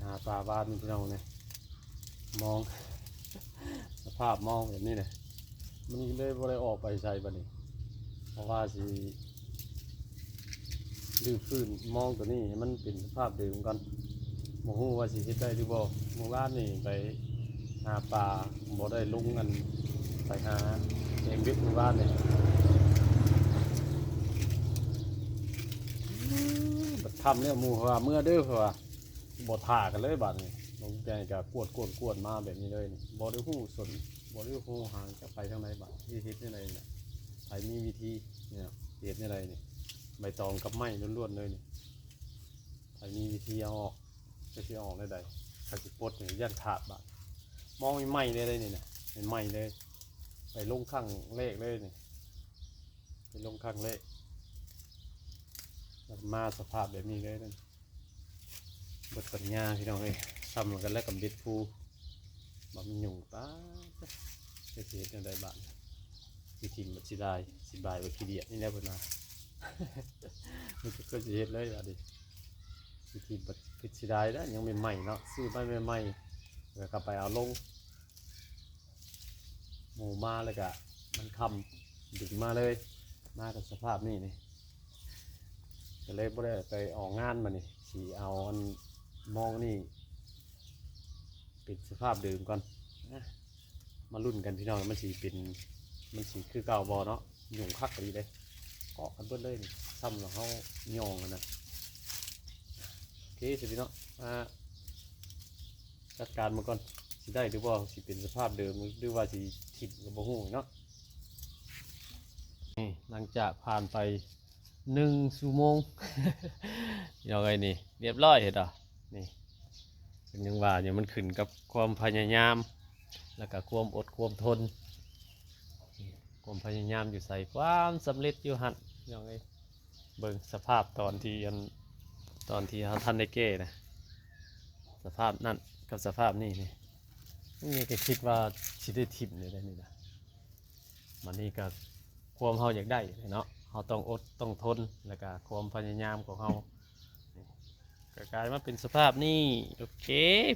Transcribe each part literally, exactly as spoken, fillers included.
หาปลาบ้านพี่น้องเนี่ย มอง สภาพมองแบบนี้เนี่ย มันเลยบ่ได้ออกไปใส่บัดนี้ เพราะว่าสิรื้อฟื้นมองตัวนี้ให้มันเป็นสภาพเดิมก่อน บ่ฮู้ว่าสิเฮ็ดได้หรือบ่ เมื่อวานนี่ไปหาปลา บ่ได้ลงอัน ไปหาแกงเบ็ดเมื่อวานนี่ บัดค่ำแล้วหมู่ว่าเมื่อเด้อ เพราะว่าบ่ถ่ากันเลยบัดนี้ ลงไปก็กวดกวดกวดมาแบบนี้เลยนี่ บ่ได้ฮู้สน บ่ได้ฮู้หางจะไปทางใดบัด สิเฮ็ดจั่งใดเนี่ย ไผมีวิธีเนี่ย เฮ็ดจั่งใดนี่ ใบตองกับไม้ล้วนๆเลยนี่ ไผมีวิธีเอาออก จะสิออกแนวใด ถ้าสิปลดนี่ย่านขาดบัด มองใหม่ๆเลยเด้นี่นะ ใหม่ๆเลย ไปลงครั้งแรกเลยนี่ ไปลงครั้งแรก แล้วมาสภาพแบบนี้เลยนี่ เบิดปัญญาพี่น้องเอ้ย ซ้ำกันแล้วกับเบ็ดพู บ่มีหยุ่ง ป๊าด จะสิเฮ็ดจั่งใดบัด สิถิ่มบัดสิได้ สิบายบัดขี้เดียดนี่แหละเพิ่นว่า มันก็สิเฮ็ดเลยบัดนี้ สิถิ่มบัดคือสิได้แล้ว ยังใหม่ๆเนาะ ซื้อมาใหม่ๆ แล้วก็ไปเอาลง หมู่มาแล้วก็มันค่ำ ดึกมาเลย มากับสภาพนี้นี่ ก็เลยบ่ได้ไปออกงานบัดนี้ สิเอาอันมองนี่ เป็นสภาพเดิมก่อนนะ มาลุ้นกันพี่น้อง มันสิเป็น มันสิคือเก่าบ่เนาะ หยุ่งคักอีหลีเด้ เกาะกันเบิดเลยนี่ ซ้ำแล้วเฮาย่องกันนะ โอเคสิพี่น้อง อ่า จัดการมันก่อน สิได้หรือบ่ สิเป็นสภาพเดิม หรือว่าสิถิ่มก็บ่ฮู้เนาะ นี่ หลังจากผ่านไปหนึ่งชั่วโมง พี่น้องเอ้ยนี่ เรียบร้อยเห็นบ่ นี่ เพิ่นยังว่าอยู่ มันขึ้นกับความพยายาม แล้วก็ความอดความทน ความพยายามอยู่ไส ความสำเร็จอยู่หั่น พี่น้องเอ้ย เบิ่งสภาพตอนที่อัน ตอนที่เฮาทันได้แก้นะ สภาพนั่นกับสภาพนี่นี่ นี่ก็คิดว่าสิได้ถิ่มเลยได้นี่นะ มันนี่ก็ความเฮาอยากได้เนาะ เฮาต้องอดต้องทน แล้วก็ความพยายามของเฮา นี่ ก็กลายมาเป็นสภาพนี้ โอเค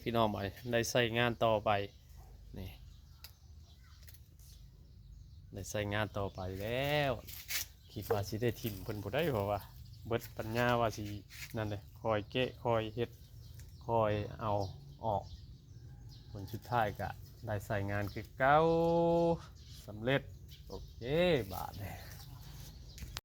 พี่น้อง บัดนี้ได้ใช้งานต่อไป นี่ ได้ใช้งานต่อไปแล้ว คิดว่าสิได้ถิ่มเพิ่นบ่ได้ เพราะว่าเบิดปัญญาว่าสินั่นเลย คอยแกะ คอยเฮ็ด คอยเอาออก ผลสุดท้ายก็ได้ใช้งานคือเก่า สำเร็จ โอเค บาดนี้